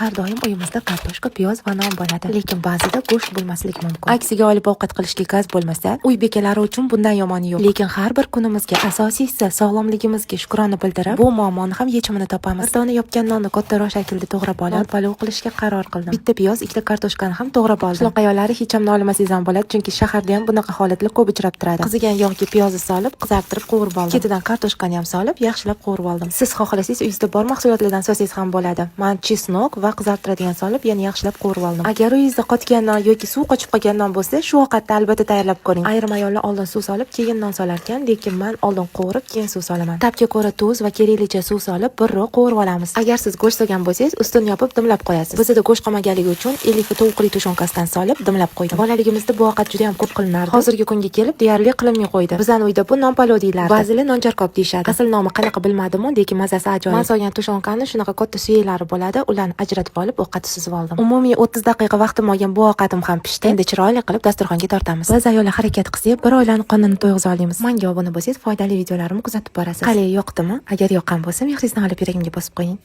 Har doim uyimizda kartoshka, piyoz va non bo'ladi. Lekin ba'zida go'sht bo'lmasligi mumkin. Aksiga olib ovqat qilishga gaz bo'lmasa, uy bekalari uchun bundan yomoni yo'q. Lekin har bir kunimizga, asosiysi sog'lomligimizga shukrona bildirib, bu muammoni ham yechimini topamiz. Bir dona yopgan nonni kattaroq shaklda to'g'rab olib, non palov qilishga qaror qildim. Bitta piyoz, ikkita kartoshkani ham to'g'rab oldim. Qishloq ayollari hech ham nolimasangiz ham bo'ladi, chunki shaharda ham bunaqa holatlar ko'p uchrab turadi. Qizigan yog'ga piyozni solib, qizartirib qovurib oldim. Ketidan kartoshkani ham solib, yaxshilab qovurib oldim. Siz xohlasangiz, uyingizda bor mahsulotlardan solsangiz ham bo'ladi. Man чеснок va qizartiradigan solib, yana yaxshilab qovurib oldim. Agar uyingizda qotgan non yoki suv qochib qolgan non bo'lsa, shu ovqatni albatta tayyorlab ko'ring. Ayrim ayollar oldin suv solib, keyin non solarkan, lekin man oldin qovurib, keyin suv solaman. Ta'bga ko'ra tuz va keraklicha suv solib, birroq qovurib olamiz. Agar siz go'sht solgan bo'lsangiz, ustini yopib dimlab qo'yasiz. Bizda go'sht qolmaganligi uchun Elifa tovuqli тушёнка sidan solib dimlab qo'ydim. Bolaligimizda bu ovqat juda ham ko'p qilinardi. Hozirgi kunga kelib deyarli qilinmay qo'ydi. Bizani uyda bu non palov deyilardi. Ba'zilar nonjarkob deyishadi. Asl nomi qanaqa bilmadim, lekin mazasi ajoyib. Man solgan тушёнка ni shunaqa katta suyaklari bo'ladi, ularni ajratib olib, ovqatni suzib oldim. Umumiy 30 daqiqa vaqtim olgan bu ovqatim ham pishdi. Endi chiroyli qilib dasturxonga tortamiz. Biz ayollar harakat qilsak, bir oilani qonini to'yg'iza olamiz. Menga obuna bo'lsangiz, foydali videolarimni kuzatib borasiz. Qali yoqdimi? Agar yoqqan bo'lsa, mehringizni olib yuragimga bosib qo'ying.